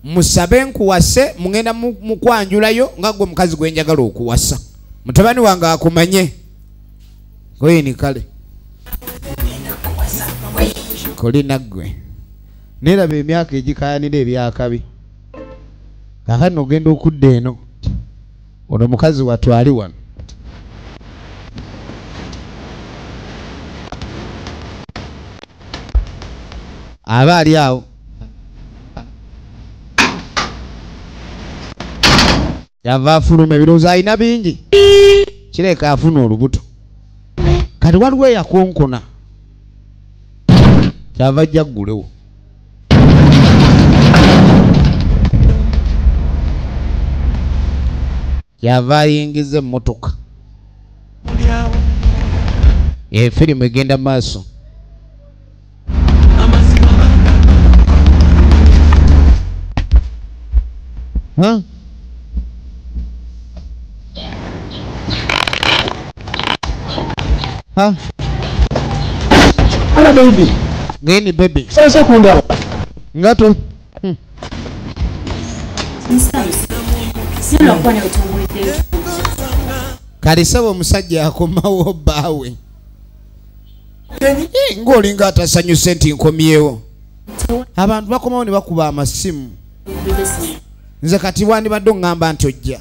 musabe nkuwase, mugenda mukwanjulayo nga gwe mukazi gwe njagala okuwasa. Mutabani wange akumanye. Koyini kale. Kolina ggwe. Neeraba emyaka egikaayanira ebyakabi. Kaakano ogenda okudda eno. Ono mukazi wattu ali wano. Aba ali awo. Yava afuluma ebirowoozo alina bingi. Kireka afuna olubuto. Kati waliwo eyakonkona. Kyava ajja aggulewo. Kyava ayingiza emmotoka. Efirimu egenda maaso. Huh? Huh? Hello baby. Ngeni baby. Sasa kundaba. Ngato. Kalisaba omusajja akomawo bbaawe. Ng'olinga atasanyuse nti nkomyewo. Abantu bakomawo ne bakuba amasimu. Nze kati wandibadde oŋŋamba nti ojja.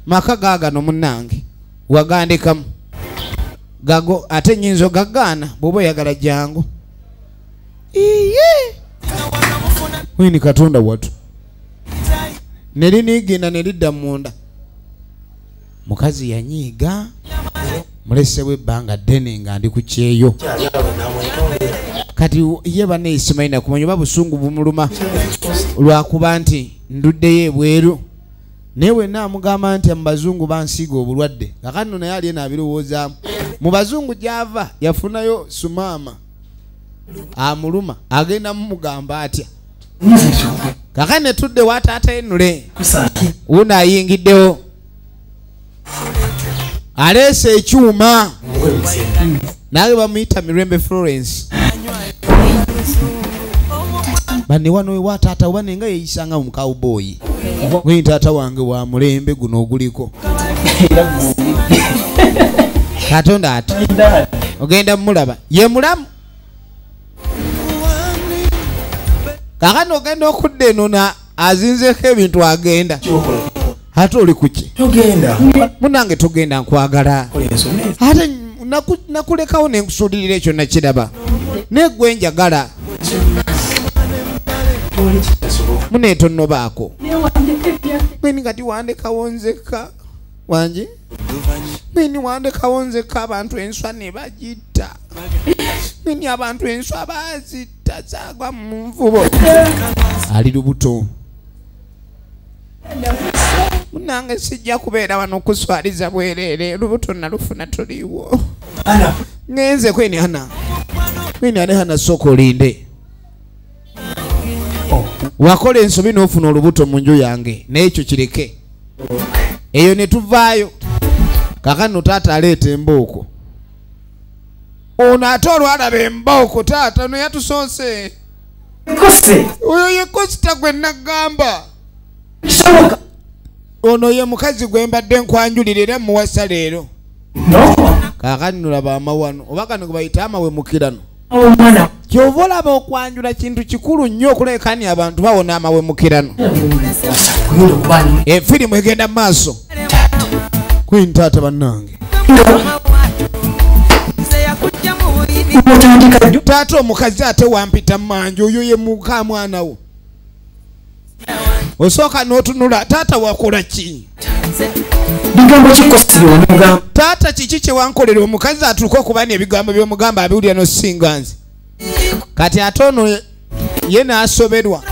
Maka gaagano munnange. Wagandikamu. Gago ate nnyinza ogagaana bw'oba oyagala jangu. Iye! Wini Katonda watu. Ne liniigina ne lidda munda. Mukazi yanyiiga. Mulesewo ebbanga ddene nga ndi ku kyeyo. Kati ye banne simanyi kumanya oba busungu bumuluma lwakuba nti nduddeyo ebweru. Naye wenna amugamba nti mu bazungu bansiiga obulwadde. Kaakati nno naye ali eno abirowoozaamu. Mu bazungu gy'ava yafunayo sumaama amuluma agenda mumugamba atya. Kaakati ne tudde wa taata Enule. Wuno ayingiddewo. Aleese ekyuma. Nange bamuyita Mirembe Florence. Banne wano wa taata wane nga yeeyisanga mu cowboy. Mwe taata wange wa mulembe guno oguliko. Katonda ati. Ogenda mulaba. Ye mulamu. Kakano ogenda okudda eno na azinzeeko ebintu agenda. Ate oli kuki? Togenda. Munnange togenda nkwagala. Ate nakulekawo ne nkusuulirira ekyo nakiraba. Naye gwe njagala. Mune tonnobaako. Mweni kati wandekawo nzekka. Wangi? Mweni wandekawo nzekka abantu enswa ne bagitta. Mweni abantu enswa bazitta zaagwa mu nvubo. Ali lubuto. Munnange sijja kubeera wano kuswaliza bwereere. Lubuto nalufuna tuliwo. Ngenze kweni Hana. Kweni ane Hana sooka olinde. Wakola ensobi n'ofuna olubuto mu nju yange naye ekyo kireke. Eyo ne tuvaayo. Kaakano taata aleeta embooko. Ono ate olwalaba embooko taata ono yatusoose. Oyo ye Kosita gwe nagamba. Ono ye mukazi gwe mbadde nkwanjulira era muwasa leero. Kaakano laba amawano oba kano ge bayita amawemukirano. Ky'ova olaba okwanjula kintu kikulu nnyo okulekani abantu bawona amawemukirano. Efirimu egenda mu maaso. Queen taata bannange. Taata omukazi ate wampita mmanju oyo ye muka mwana wo. Osooka n'otunula taata wakola ki? Taata kiki kye wankolera omukazi atuuka okuba n'ebigambo by'omugamba abiwulira n'osinga nze. Kati ate ono ye n'asoberwa.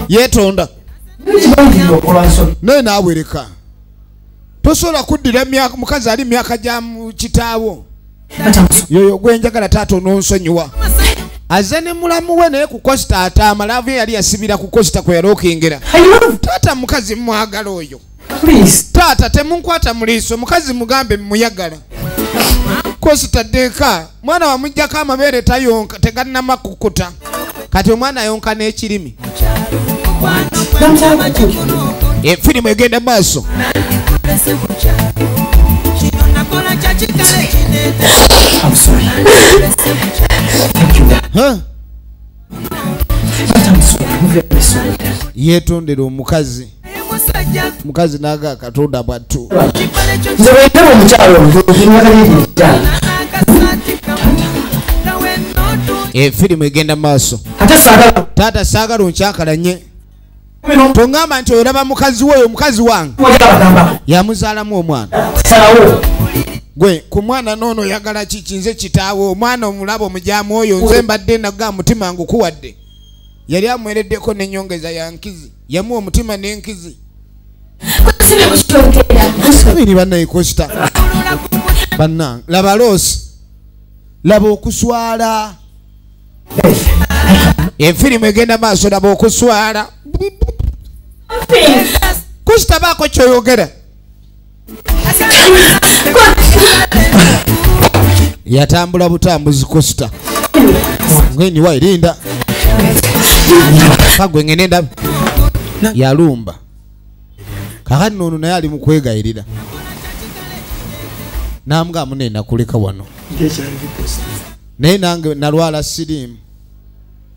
Yeetonda. Naye naawereka. Tosobola kuddira mukazi ali myaka gya kitaawo. Yoyo gwe njagala taata ononsonyiwa. Azze ne mulamu we naye ku Costa ataama laavu ye yali yasibira ku Costa kwe yalookingira. Taata mukazi mwagala oyo. Taata temunkwata mu liiso mukazi mugambe muyagala. Costa ddeeka mwana wamuggyako amabeere tayonka tegannamakukuta. Kati omwana ayonka n'ekirimi. Efirimu egenda maaso. I'm sorry. Thank you. Huh? But I'm sorry. I'm very sorry. Yeetondera omukazi. Mukazi n'aga Katonda bwattu. Nze bwe ndaba omukyala omuto Efirimu egenda maaso. Taata saagala onkyakalanye. Tongamba nti olaba mukazi we oyo mukazi wange. Yamuzaalamu omwana. Gwe ku mwana noono oyagala kiki nze kitaawe omwana omulaba omujaamu oyo nze mbadde naga mutima ngukuwadde. Yali amwereddeko n'ennyongeza ya nkizi. Yamuwa omutima n'enkizi. Biri bannaye Costa. Bannange laba loosi. Laba okuswala. Efirimu egenda maaso laba okuswala. Costa baako ky'oyogera. Yatambula butambuzi Costa. Ngeni wairinda. Kagwe ngene ndaba. Yalumba. Kakati ono naye ali mu kwegayirira. Namugamba munne nakuleka wano. Naye nange nalwala siriimu.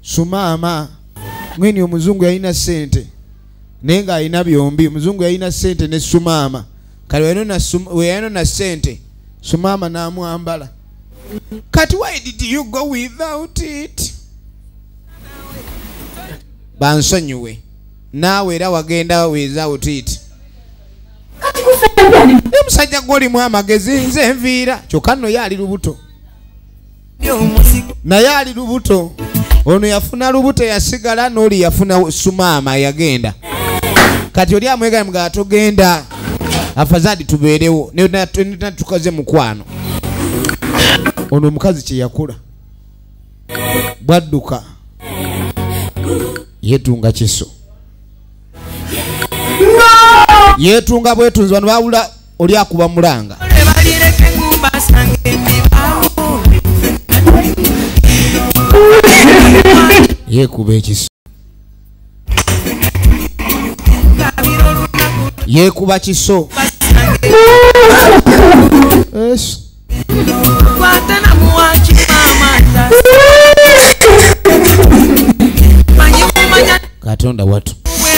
Sumaama ngeni omuzungu yalina ssente. Naye ng'alina byombi. Omuzungu yalina ssente ne sumaama. Kale we yanona ssente sumaama n'amwambala. Kati why did you go without it? Bansonyiwe. Naawe era wagenda without it. Omusajja gw'olimu amagezi nze nviira. Kyokka nno ye ali lubuto. Naye ali lubuto. Ono yafuna lubuto yasigala n'oli yafuna sumaama yagenda. Kati oli amwegamba nga togenda. Afazadi tubeerewo ne tukoze mukwano. Ono omukazi kye yakola. Bwadduka. Yeetunga kiso. Yeetunga bwetunzi bano bawula oli akuba mulanga. Yeekuba ekiso. Yeekuba kiso. Yes. Katonda watu. Please.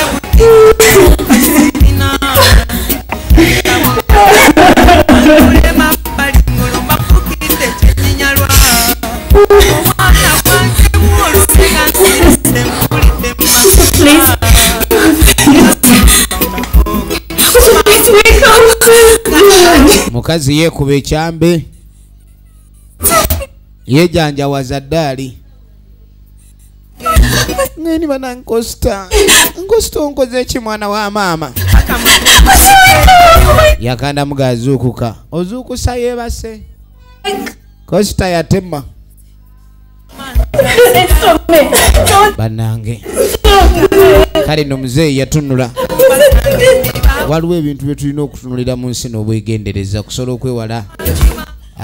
Please wake up. Mukazi yeekuba ekyambe. Yejanjawaza ddaali. Ngeni bana Nkosta. Nkosta onkoze ki mwana wa maama? Yakanda mugazuukuka. Ozuukusa yeebase. Costa yatema. Bannange. Kale nno muzeeyi yatunula. Waliwo ebintu bye tulina okutunulira mu nsi n'obwegendereza okusobola okwewala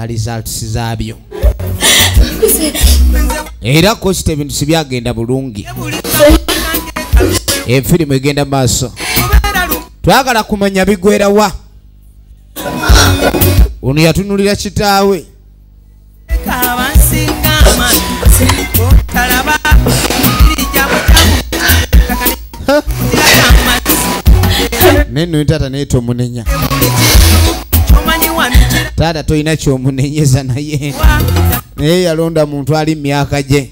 results zaabyo. Era Costa ebintu si byagenda bulungi. Efirimu egenda maaso. Twagala kumanya bigwera wa. Ono yatunulira kitaawe. Naye nno taata naye tomunenya. Taata tolina kyomunenyeza naye. Naye yalonda muntu ali myaka gye.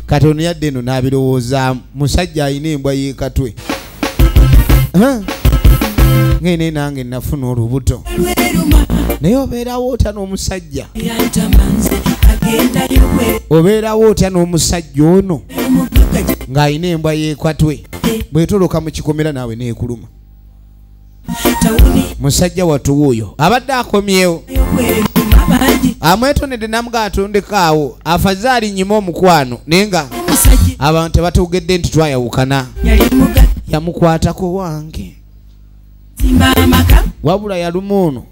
Kati ono yadde eno n'abirowoozaamu. Musajja alina embwa y'ekatwe. Ngene nange nafuna olubuto. Naye obeerawo otya n'omusajja? Obeerawo otya n'omusajja ono ng'alina embwa y'ekatwe? Bwetoloka mu kikomera naawe neekuluma. Musajja wattu wuuyo abadde akomyewo. Amwetonedde namuga atondekaawo afazaali nnyima omukwano naye nga abantu tebatugedde nti twayawukana. Yamukwatako wange. Wabula yaluma ono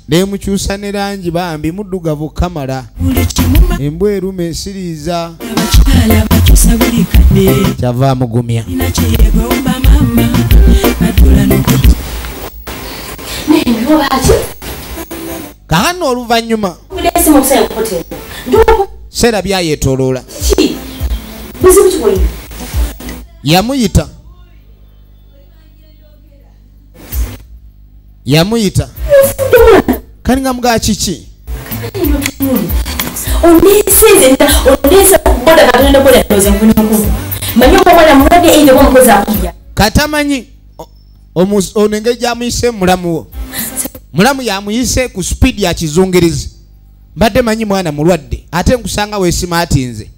nemukyusa ne langi bambi muddugavu kamala. Embwa eruma esiriiza. Kyava amugumya. Kaakano oluvannyuma seera byayeetooloola. Yamuyita. Yamuyita. Kani nga mga kiki? Katamanyi ono engeri gy'amuyise mulamu wo. Mulamu yamuyise ku speed ya kizungirizi. Mbadde manyi mwana mulwadde ate nkusanga weesimaatinze.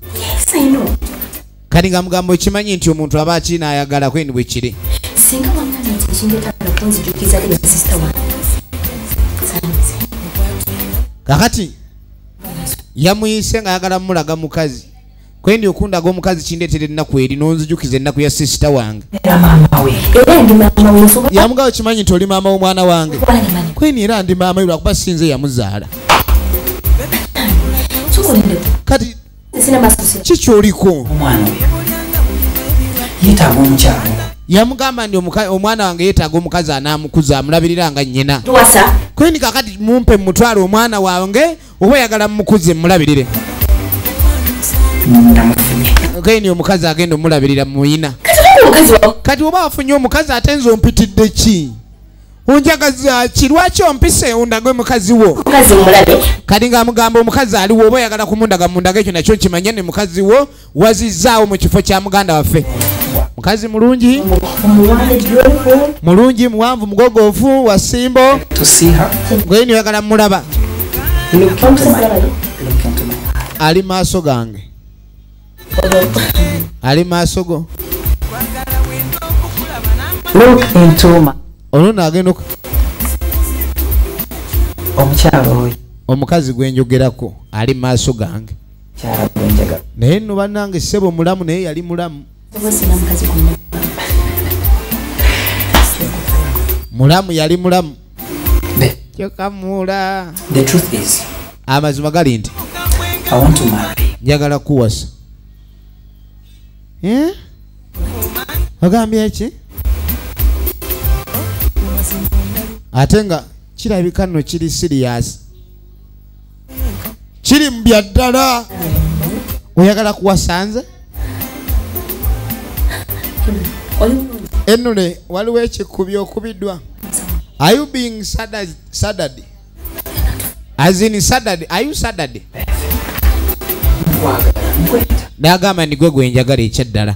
Kati nga mugamba okimanyi nti omuntu aba akinaayagala kwendi bwe kiri. Kakati yamuyise ng'ayagala mulaga mukazi. Kwendi okundaga omukazi kindeetera ennaku eri n'onzijukiza ennaku ya sisita wange. Yamugamba okimanyi nti oli maama w'omwana wange. Kweni era ndi maama we lwakuba si nze yamuzaala. Kati kiki oliko? Omwana oyo yeetaaga omukyala. Yamugamba nti omwana wange yeetaaga omukazi anaamukuza amulabirira nga nnyina. Kweni kakati mumpe mutwale omwana wange oba oyagala mmukuze mmulabirire. Kweni omukazi agenda omulabirira muyina. Kati oba wafunye omukazi ate nze ompitidde ki? Onjagaza ki? Lwaki ompise ondage mukazi wo? Kati ng'amugamba omukazi aliwo oba oyagala kumundaga mundaga ekyo nakyo nkimanye ne mukazi wo wazizzaawo mu kifo kya muganda waffe. Mukazi mulungi, mulungi, muwanvu, mugogoofu, wa ssimbo. Gwe oyagala mmulaba. Ali maaso gange. Ali maaso go. Ono n'agenda omukyala oyo. Omukazi gwe njogerako ali maaso gange. Naye nno bannange ssebo mulamu naye yali mulamu. Mulamu yali mulamu. Kyokka mula. The truth is, amazima gali nti I want to marry. Njagala kuwasa. Eh? Ogambye ki? Ate nga kirabika nno kiri serious. Kiri mu bya ddala. Oyagala kuwasa nze? Enule waliwo ekikubi okubiddwa. Are you being sadad? As in sadad, are you sadad? N'agamba ndi gwe gwe njagala ekyaddala.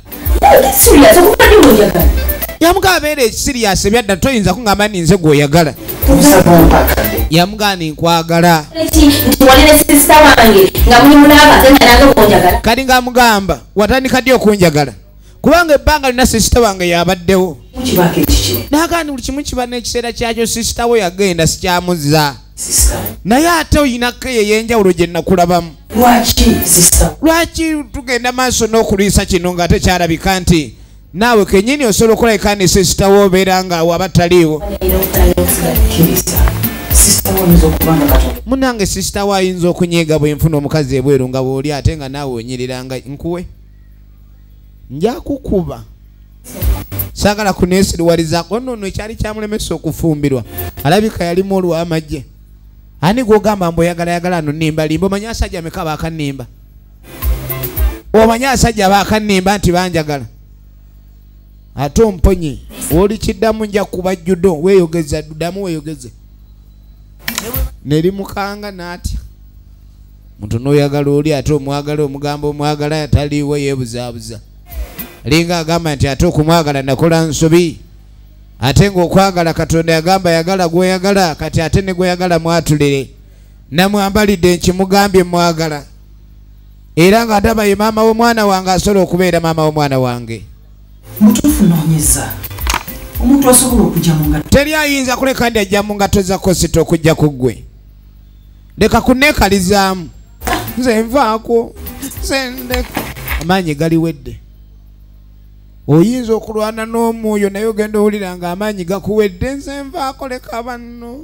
Yamugamba abeere serious ebyaddala toyinza kungamba nti nze gw'oyagala. Yamugamba nti nkwagala. Kati ng'amugamba watandika ddi okunjagala? Kubanga ebbanga lina sisita wange yabaddewo. N'agamba nti buli kimu kiba n'ekiseera kyakyo sisita we yagenda sikyamuzza. Naye ate oyinako eyo ey'enjawulo gye nakulabamu. Lwaki tugenda maaso n'okulwisa kino nga tekyalabika nti naawe kennyini osobola okulabika ne sisita wo obeera nga waba taliiwo. Munnange sisita wo ayinza okunyiiga bwe nfuna omukazi ebweru nga bw'oli ate nga naawe onyiriranga nkuwe. Nja kukuba. Saagala kuneesiriwalizaako nno ekyali kyamulemesa okufumbirwa. Alabika yalimu olw'amagye. Ani gw'ogamba mbu oyagala yagala nno nnimbalimba omanyi asajja meka baakannimba. Omanyi asajja baakannimba nti banjagala. Ate omponye oli kiddamu nja kuba judo weeyogeza ddamu weeyogeze. Nerimukanga n'atya. Muntu n'oyagala oli ate omwagala omugamba omwagala ataliiwo yeebuzaabuza. Alinga agamba nti ate okumwagala nakola nsobi. Ate ng'okwagala Katonda yagamba yagala gw'oyagala kati ate ne gw'oyagala mwatulire. Namwambalidde nkimugambye mwagala. Era nga ndaba ye maama w'omwana wange asobola okubeera maama w'omwana wange. Mutuufu noonyeza. Omuntu asobola okujja mu ngatto. Teri ayinza kuleka ndi ajja mu ngatto za Kosita okujja ku ggwe. Leka kunneekalizaamu. Nze nvaako. Nze ndeka. Amaanyi galiwedde. Oyinza okulwana n'omwoyo naye ogenda owulira nga amaanyi gakuwedde. Nze nvaako leka banno.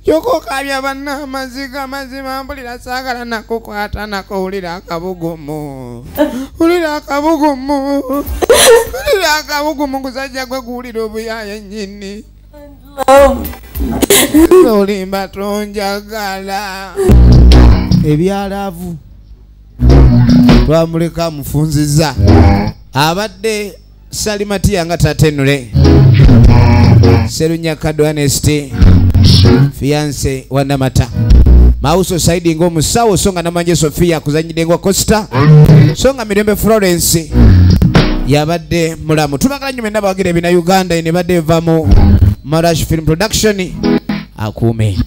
Kyokka okaabya banno amaziga amazima mpulira saagala nakukwata nako wulira akabugumu. Wulira akabugumu. Wulira akabugumu gusajja gwe guwulira obuyaaye nnyini. Olimba tonjagala. Ebyalaavu twamuleka amufunzizza. Abadde Salimatiya nga tatenule. Serunya Kado Ernest fiance wa Namata. Mauso Saidi ng'omusawo so nga Namanje Sofia akuzannyidde ngwa Costa. So nga Mirembe Florence yabadde mulamu. Tubagala nnyo mwenna abawagira ebina Uganda eno ebadde eva mu Marash Film Production. Akuume.